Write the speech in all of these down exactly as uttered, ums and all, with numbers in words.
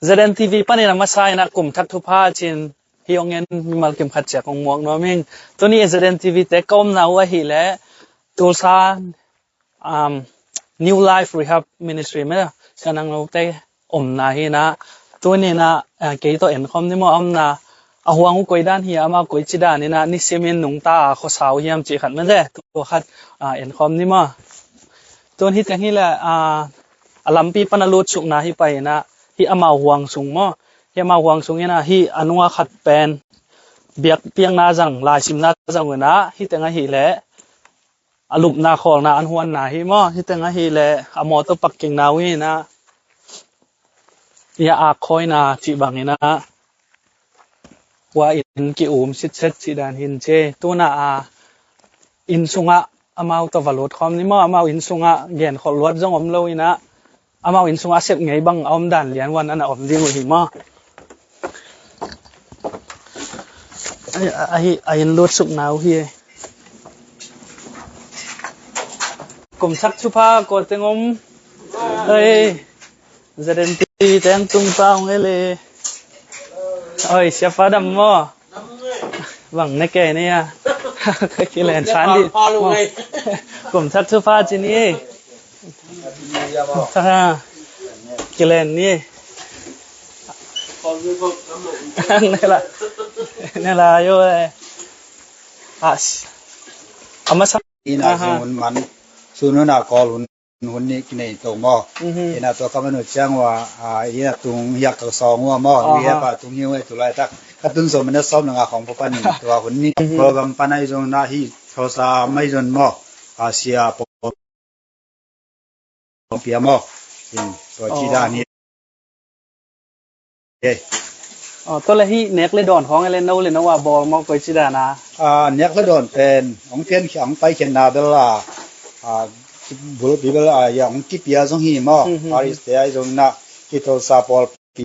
Z N T V panin a masa in a kum thak thupha cin hi ong en mimal kim khat ciak ong muak nuam ing. Tuni Z N T V te ka omna uh ahih leh Tulsa, um, New Life Rehab Ministry mah, sianang lote omna hi na. Tuni na, ah, kei tawh en khawm ni maw, omna a huang uh koi dan hi, amau koi ci dan in a, nisimin nungta a khuasa uh hiam cih khat mah de, tua khat, ah, en khawm ni maw. Tun hi teng hi leh, ah, a lampi pan a lut sukna hi pai in a, hi amau huang sung maw. Hi amau huang sung in a, hi a nunga khat pen biak piakna zang, laisimna zang uh in a, hi teng ahih leh a lupna khawlna an huanna hi maw. Hi teng ahih leh a mawtaw parkingna uh hi na, hi a ak khawina cih bang in a, hua in ki-um sitset cih dan hi in ci. Tuna a inn sungah amau tawh va lut khawm ni maw, amau inn sungah genkholh luat zong om lo in a, amau inn sungah a sep ngei bang a om dan lian wan a na om ding uh hi maw. Ai, a, a hi, a inn lut sukna uh hi. Kum thak thupha kua teng om. Ai, Z N T V teng tung pa ong ele. Oi, siapa dam maw. Bang ne kei ni a. Kilen san di. Kum thak thupha ci ni. Thak a. Kilen ni. Nela. Nela yo e. As. Amasa. Ina zong hun man. Sunu na kol hun. Hun nih kinei to maw. Ina tua ka manu ciang ua, a, ina tung hiak ka sawng ua maw. Aha. Wi hepa tung hiu e tu laitak. Ka tun sawm minute sawm le nga khawng papan tua hun nih. Program pan ai zong na hi Tulsa mai zon maw. A sia po pia maw. In tua ci dan hi. Tua le hi nek le dawn khawng e le no le no a bawl maw koi ci dan a. A, nek le dawn pen ong pian khia ong pai khian na bel a, a, bulpi bel a, ya ong kipia zong hi maw. Paris te ai zong na ki Tulsa pawlpi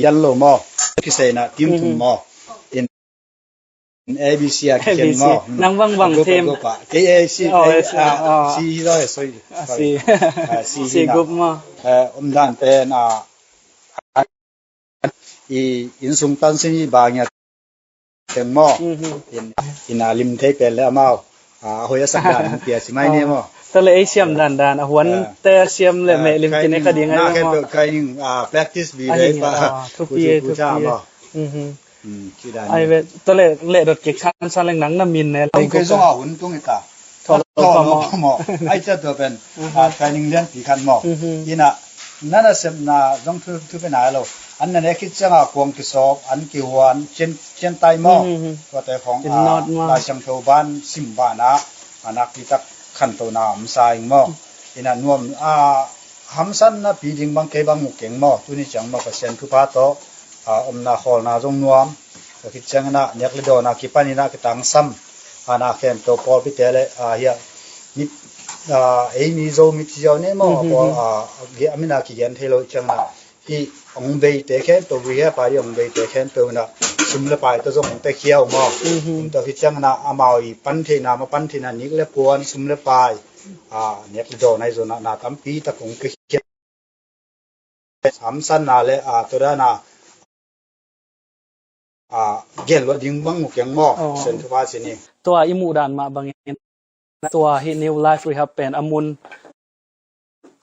yan lo maw. Kisei na tim thum maw. In A B C a kikhen maw. Nang bang bang them. K A C, C hi lo e, sorry. C group maw. Om dan pen a, i inn sung tan sin i bang ya teng maw. In a lim thei pen le amau a hoi a sak dan pia si mai ni maw. Tale ei siam dan dan a huan te siam le me lim kine ka ding ai maw. Kai ning practice bi le pa. Thupi e, thupi e. Ai ve, tale le dot kik san san leng nang na min ne. Tung ke zong a hun tung i ta. Thawh lo pa maw. Ai cia tua pen training lianpi khat maw. Ina nana sepna zong thu thu pen ai lo. An na ne khit cianga kuang kisawp an kihuan cian tai maw. Tuate khong Lai Siangtho ban sim bana a nakpi tak khantona om sa ing maw. Ina nuam a hamsan na pi ding bang kei bang mu keng maw. Tuni ciang maw Pasian thupha tawh a omna khawlna zong nuam. Tua khit ciangin ah nek le dawn a kipanin ah kitangsam a na khempeuh pawlpite le a hiah mit a ei mi Zo mit ci ziau ne maw a pawl a a mina kigen thei lo ciangin ah hih hong beite khempeuh rehab a hih hong beite khempeuh in ah sum le pai tawh zong hong pia khia uh maw. Tua khit ciangin ah amau i pan theihna maw pan theihna nik le puan sum le pai a nek le dawn a hi zon ah na tampi tak hong pia khia. Hamsanna le a tua dana a gen luat ding bang uh keng maw. Sen thupa sini. Tua i muh dan mah bangin tua hi New Life Rehab pen a mun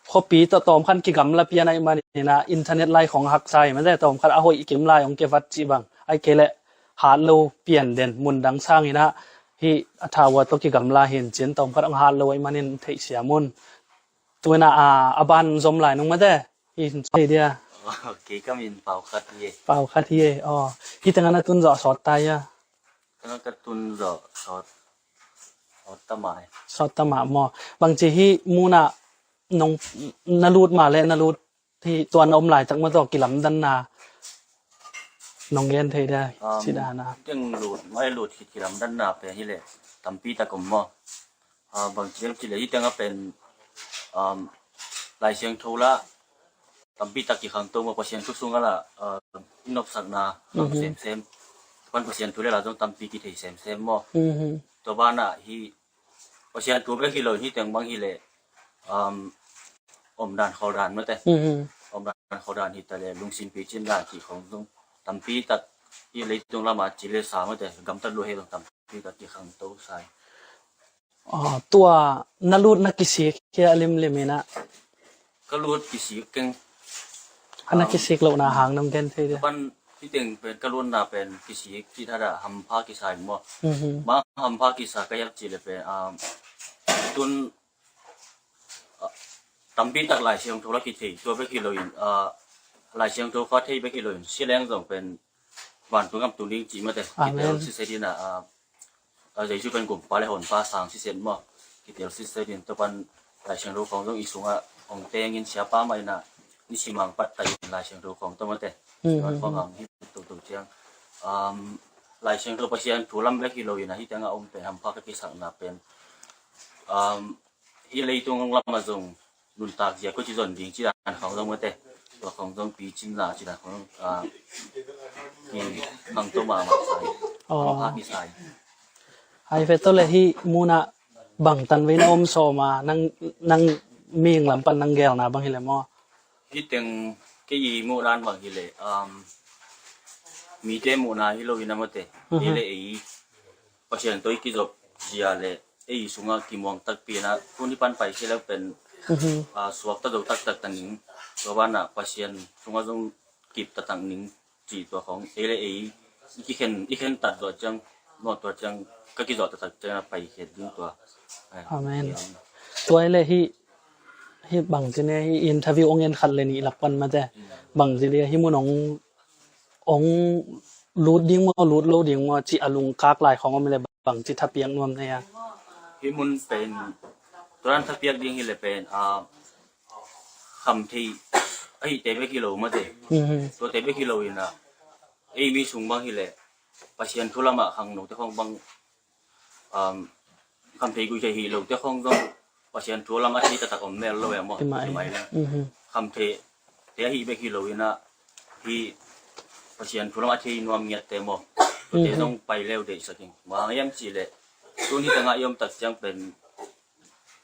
khuapi tawh tawm khan kigamla pian ahih manin ah internet lai khong haksa hi mate tawm khat a hoih kim lai hong kevat cih bang ahih kei leh hat lo pian den mun dang sangin ah hi a thaua tawh kigamla hin cin tawm khat hong hat lo ahih manin theihsiam un. Tuina a, a ban zom lai nung mate. Hi hin soi dia. Kei ka min Pau Khat hi e. Pau Khat hi e. Aw. Hi tengah na tun zawh sawt ta ia. Tengah ka tun zawh sawt. Sawt ta mah e. Sawt ta mah maw. Bangci hi muna nong na lut ma le na lut hi tuan om lai tak ma tawh kilamdanna nong gen thei dia. Sidana. Teng lut mai lut khit kilamdanna pe hi le tampi tak om maw. Bang ci dem ci le hi tengah pen Lai Siangtho la tampi tak kikhangto maw Pasian thu sungah la i nopsakna khang semsem. Pan Pasian thu le la zong tampi kithei semsem maw. Tua banah hi Pasian thu bek hi lo hi teng bang hi le om dan khawl dan mate. omdan khawdan hi ta le lungsim picin dan cih khong zong tampi tak i leitung lamah ci le sa mate gamtat lua hi zong tampi tak kikhangto sa hi. Tua na lut na kisik hia limlim inah? Ka lut kisik keng. A na kisik lohna hang nong gen thei dia? Pan hiteng pen ka lutna pen kisik cih thadah hampha kisa in maw? Bang hampha kisa ka hiam cih le pen tun tampi tak Lai Siangtho la kithei tua bek hi loin, Lai Siangtho kha thei bek hi loin sileng zong pen vantung gam tung ding cih mate kitel siset inah, Jesu pen kumpa le honpa sang siset maw? Kitel siset in tua pan Lai Siangtho khong zong i sungah hong tengin siapa mah inah nisimang pat tai in Lai Siangtho khong tua mate. Tua khong hang hi toto ciang Lai Siangtho Pasian thu lam bek hi lo inah hitengah om pen hampha ka kisakna pen hi leitung lamah zong nuntak zia koi ci zon ding ci dan khong zong mate. Tua khong zong picin la ci dan khong zong kikhangto mahmah sa hi. Hampha kisa hi. Hai fe to le hi munah bangtan vei na om sawma nang ming lam pan nang gelna bang hi le maw? Hiteng kei i muhdan bang hi le mite muhna hi lo inah mate. Hi le ei Pasian tawh i kizop zia le ei sungah kimuang takpi inah tuni pan pai si le pen suakta zo taktak ta ning. Tua banah Pasian sungah zong kip taktak ning cih tua khong ei le ei i kikhen i khen tat zawh ciang maw tua ciang ka kizawh taktak ciang a pai khet ding tua. Amen. Tua ei le hi hi bangci ne hi interview ong en khat le nih lak pan mate bangci le hi mun ong lut ding maw lut lo ding maw ci a lungkak lai khong om le bangci thapiak nuam ne a? Hi mun pen turan thapiak ding hi le pen khamthei ahite bek hi lo mate. Tuate bek hi lo inah ei mi sung bang hi le Pasian thu lamah khangnote khong bang khamthei guih thei hi lote khong zong Pasian thu lam a thei taktak om mel lo e maw? Khamthei te ahi bek hi lo inah hi Pasian thu lam a thei nuam ngiatte maw? Tuate zong pai leu deihsak in bang hiam cih le tun hitengah i om tak ciang pen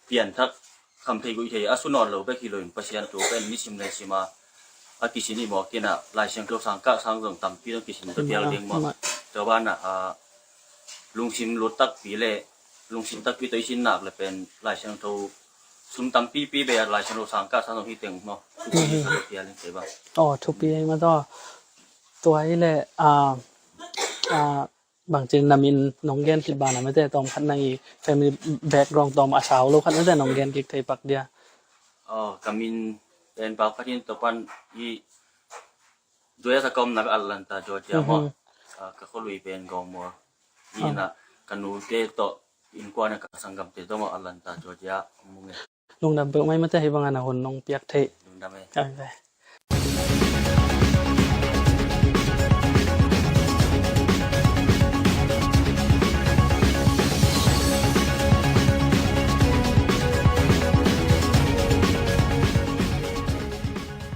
pianthak khamthei guih thei a su nawn lo bek hi loin Pasian thu pen nisim le sima a kisin i mawk inah Lai Siangtho sang kah sang zong tampi zong kisin ta pial ding maw? Tua banah lungsim lut takpi le lungsim takpi tawh i sin nak le pen Lai Siangtho sum tampipi bei a Lai Siangtho sang kah sang zong hiteng maw? Thupi hi ka pial in kei bang. Aw thupi hi mataw. Tua hi le bangci na min nong gen kik bana mete tawm khat nang i family background tawm a sau lo khat mete nong gen kik thei pak dia. Ka min pen pau khat in topan i Joya sa kom nak Atlanta Georgia mo. Ka kholui pen Gawngmawr. Ina ka nute tawh innkuan a ka sanggamte tawh mo Atlanta Georgia. Lungdam peuh mai mate hih bangin a hun nong piak theih. Lungdam e.